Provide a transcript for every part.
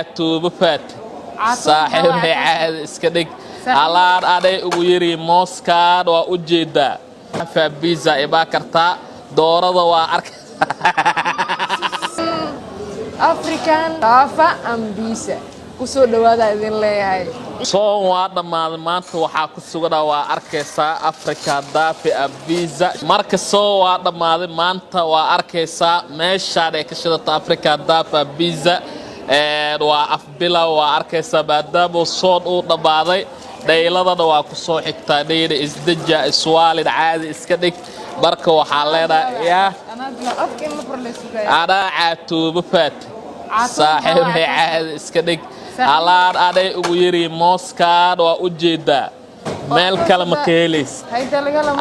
Caatoobo faat saaxiibay, caadi iska dhig. Alaan aday ugu yiri mooskaan waa u jeedaa. Pizza ibaa kartaa, doorada waa arka. African Daafa and Pizza kusoo dhawaada idin leeyahay. Soon waa dhammaaday. Maanta waxaa ku sugana waa arkaysaa Africa Daafi Pizza. Marka soon waa dhammaaday, maanta waa arkaysaa meeshaan ay ka shidata Africa Daafi Pizza. Waa afbilow, waa arkaysaa, maadaama soon uu dhammaaday. Dhayladana waa ku soo xigtaa. Dhayda isdeja, iswaalin, caadi iska dhig. Marka waxaa leedahay yaa anaa caatoobo faat saaxiibay, caadi iska dhig. Alaan aday ugu yiri mooskaan waa u jeedaa, meel kale ma ka helaysa.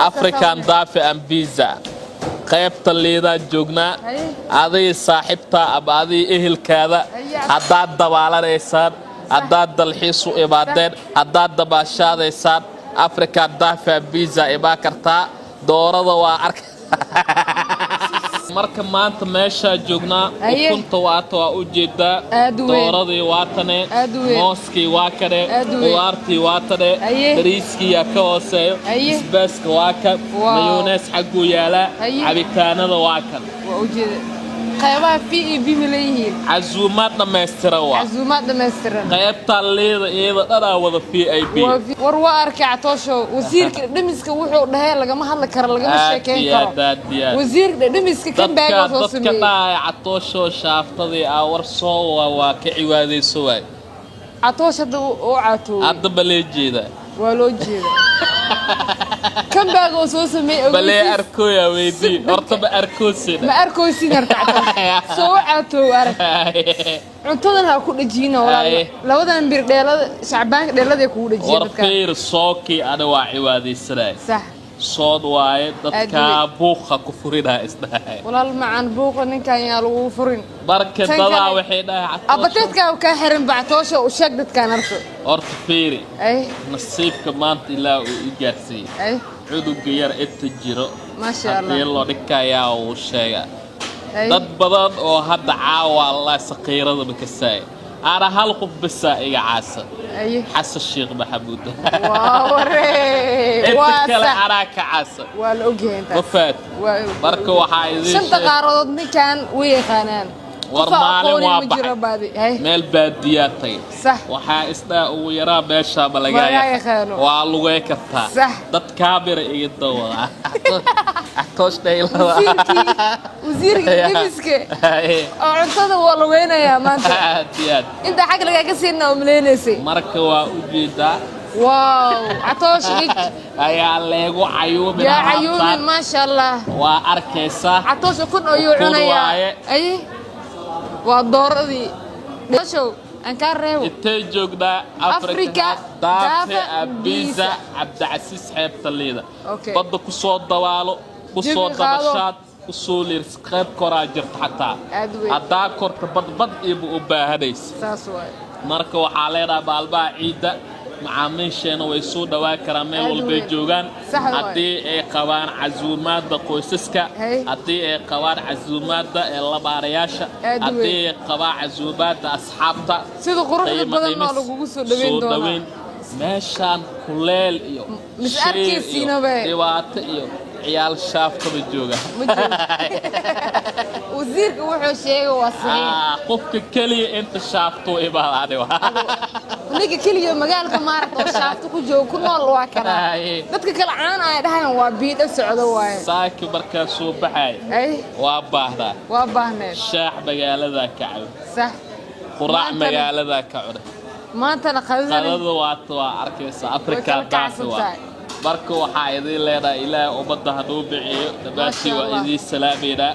African Daafi and Pizza qaybta liidaa joognaa. Aday saaxiibtaa ama aday ehelkaada, haddaad dabaalanaysaan, haddaad dalxiis u imaadeen, haddaad dabaashaadaysaan, African Daafi and Pizza imaa kartaa. Doorada waa arka. Marka maanta meeshaa joognaa, ukunta waata, waa u jeedaa, dooradii waa tane, mooskii waa kane, qudaartii waa tane, bariiskii yaa ka hooseeyo, basbaaska waa kan, mayonnaise xagguu yaalaa, cabitaanada waa kan. Qaybaha VIP ma leeyihiin? Casuumaad dhammaystiran waa. Casuumaad dhammaystiran. Qaybta liida iyada dhanaa wada VIP. War waa arkay Catoosho, wasiirka dhadhamiska wuxuu dhahay lagama hadli karo, lagama sheekeyn karo. Wasiirka dhadhamiska kan baaga soo dadka sameeyey. Dhahay Catoosho shaaftadii aa war soo waa ka ciwaadayso waay. Catoosh hadda u caatoobay. Hadda balee jeedaa. Waa loo jeeda kan baaga oo soo sameeyey. Balee Ogeysiis. Arkooya weydii horta, ma arkoosina? Ma arkoosin harta. Catoosh soo u caatoow, arag cuntadan ha ku dhajiina walaal. Labadan bir dheelada shacbaanka dheeladay kugu dhajiyeen War dadka. Fiir, sookii ana waa ciwaadaysanay. Sood waaye dadkaa buuqa ku furinaa isdhahay. Walaal macaan, buuqa ninkan yaa lagu furin. Marka Tan dadaa kale- waxay dhahay Catoosho. Abateedkaa kaa xiran bactoosha, u sheeg dadkaan arko. Horta fiiri, ay nasiibka maanta Ilaah uu i gaarsiiyey, cunuga yar inta jiro Maasha Allah. haddii loo dhikayaa uu sheegaa. Dad badan oo hadda caawa Allah saqiirada makasaaya, ana hal qof basaa iga caasa, Xasan Sheekh Maxamuud. Waa waree. Inta Waa kale sax. anaa ka caasa. Waa la ogyahay Ma intaas. fahat? Waa. Marka waxaa idiin Shanta qaaradood ninkan way yaqaanaan. War Qofaa maalin aqoonin waa ma jiro baxay. Baadi hay. Meel baadiyaa tagay. Waxaa isdhaa ugu yaraa meeshaaba lagaa Lagaa yaqaan. Yaqaano. Waa lugay kartaa. Dad kaamira iga dawada Atoosh dhaylada. Wasiirkii dhimiska oo cuntada waa lugeynayaa maanta. Aad iyo aad. Inta xag lagaaga siina umaleynaysay. Marka waa u jeedaa. Wow, Catoosh ig. Ayaa leegu cayuumin. Yaa cayuumin, maasha Allah. Waa arkaysaa. Catoosh ukun ayuu Ukun cunayaa. waaye. Ay, waa dooradii dhooshow aan kaa reebo. Intee joognaa? Africa Africa Daafe Daafe Pizza. Pizza. Cabdicasiis xeebta liida. Badda ku soo dabaalo, ku soo Jawi qaado. dabashaad, ku soo liirs. Qayb koraa jirta xataa. Aad weyn. Haddaa korta badbad iiba u baahanaysa. Saas waaye. Marka waxaa leedahay maalmaha ciidda macaamiisheena way soo dhawaan karaan meel Aad walbay weyn. joogaan. Sax waaye. Haddii ay qabaan casuumaadda qoysaska, haddii ay qabaan casuumaadda ee lamaanayaasha, Aad haddii weyn. ay qabaan casuumaadda asxaabta, Sida quruxda qiimo badan dhimis, waa lagugu soo dhaweyn soo doonaa. dhaweyn. Meeshaan kuleel iyo Mis shir iyo arkaysiinaba. dhibaato iyo ciyaal shaaftaba jooga. Ma jiro. Wasiirka wuxuu sheegay waa saxiix. Ah, qofka keliya inta shaaftuu imaadaani waa. Ninka keliya magaalka maaragta oo shaafto ku jooga ku nool waa kanaa. Dadka kale caan ay dhahayaan waa biidho socdo waaye. Saaki markaa soo baxay waa baahdaa. Waa baahneed. Shaax magaaladaa ka cabo, quraac magaaladaa ka cunay. Maantana qadadana. Qadada waata, waa arkaysa, Afrika Way kala daafi waa. kacsan tahay. Marka waxaa idiin leedahay Ilaahay ummadda hanuu biciyo dhammaantii. Maasha Waa Allah. idiin salaameynaa.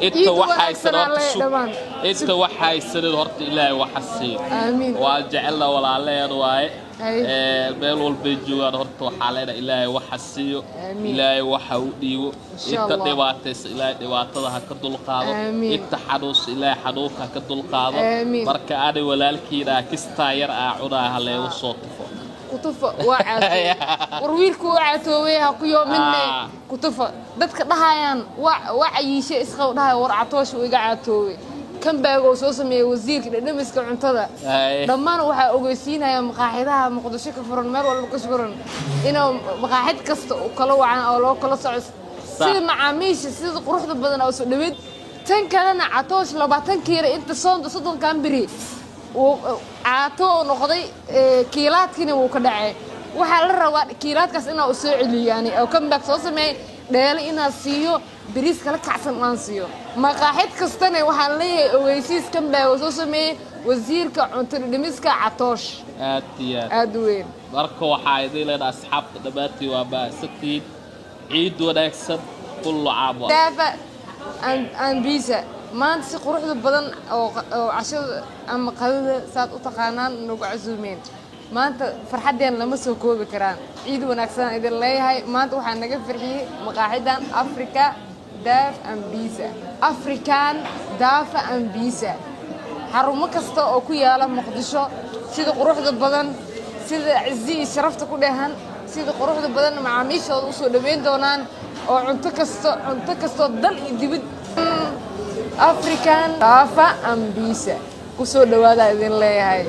Inta Ciid wax haysan wanaagsan horta alle sug. dhammaan. Inta wax haysanin horta Ilaahay waxa siiyo. Aamiin. Waa jecelna walaalaheen waaye. Meel walbay joogaan horta waxaa leenahay Ilaahay waxa siiyo. Aamiin. Ilaahay waxa u dhiibo. Insha Inta Allah. dhibaataysa Ilaahay dhibaatada ha ka dulqaado. Aamiin. Inta xanuunsa Ilaahay xanuunka ha ka dulqaado. Aamiin. Marka ani walaalkiina kistaa yar aa cunaa, ha leegu soo tufo. Kutufa waa caatoobay. War wiilku waa caatoobay, ha ku yoominne. Kutufa dadka dhahayaan waa cayiishe isqaw dhahaya. War Catoosh uu iga caatoobay. Comeback oo soo sameeyey wasiirka dhadhamiska cuntada. Dhammaan waxaa ogeysiinaya maqaaxidaha Muqdisho ka furan, meel walba ka furan, inuu maqaaxid kasta u kala wacan oo loo kala soco sida macaamiisha, sida quruxda badan oo soo dhaweyd. Tan kalena, Catoosh 20 kiilo inta soonta 30-kan beri uu caato oo noqday, kiilaadkiina wuu ka dhacay. Waxaa la rabaa kiilaadkaas inaa u soo celiyo, yani oo comeback soo sameeyey, dheelo inaa siiyo, bariis kala kacsan aan siiyo. Maqaaxid kastana waxaan leeyahay ogeysiis, comeback oo soo sameeyey wasiirka cunto dhimiska Catoosh. Aad iyo aad. Aad u weyn. Marka waxaa idin leedahay, asxaabta dhammaantiin waa mahadsantihiin. Ciid wanaagsan, kullu caam wa Daafa and Pizza maanta si quruxda badan oo cashada ama qadada saad u taqaanaan nagu casuumeen. Maanta farxaddeen lama soo koobi karaan. Ciid wanaagsan aan idin leeyahay. Maanta waxaa naga farxiyey maqaaxidan Africa Daaf and Pizza, African Daafa and Pizza. Xarumo kasta oo ku yaala Muqdisho, sida quruxda badan, sida cizi iyo sharafta ku dheehan, sida quruxda badan macaamiishooda usoo dhaweyn doonaan oo cunto kasto, cunto kastoo dal iyo dibid. African Daafa and Pizza kusoo dhawaada idin leeyahay.